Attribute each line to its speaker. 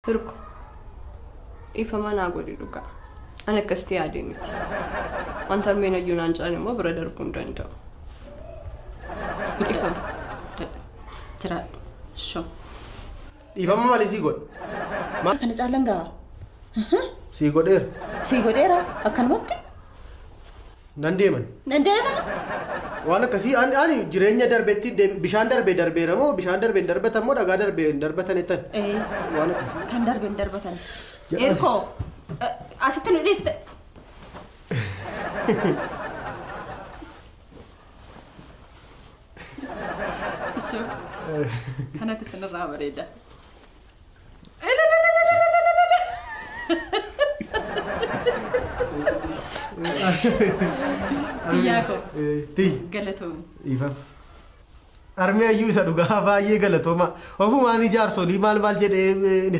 Speaker 1: Hirko. Dhiifama naa godhi dhugaa. Ani akkasitti yaadee miti. Wanta harmeen ayyuu naan jedhan immoo bira darbuu hin danda'u. Dhiifama. Jiraadhu. Shoo.
Speaker 2: Dhiifama maalii sii godhe?
Speaker 3: Kana caalan gaa.
Speaker 2: Sii godheera.
Speaker 3: Sii godheera akkanumatti.
Speaker 2: Nan deeman.
Speaker 3: Nan deema.
Speaker 2: Waan akkasii ani jireenya darbetti bishaan darbee darbeera moo bishaan darbee hin darbatan moo dhagaa darbee hin darbatan jettan? Waan akkasii.
Speaker 3: Kan darbee hin darbatan. Erkoo asitti nu dhiiste.
Speaker 4: Kanatti sinirraa bareeda. Tiyyaa koo.
Speaker 2: Tiyyi.
Speaker 4: Galatoomi.
Speaker 2: Dhiifama. Harmee ayyuu isa dhugaa baay'ee galatooma. Ofumaan ijaarsolii maal maal jedhee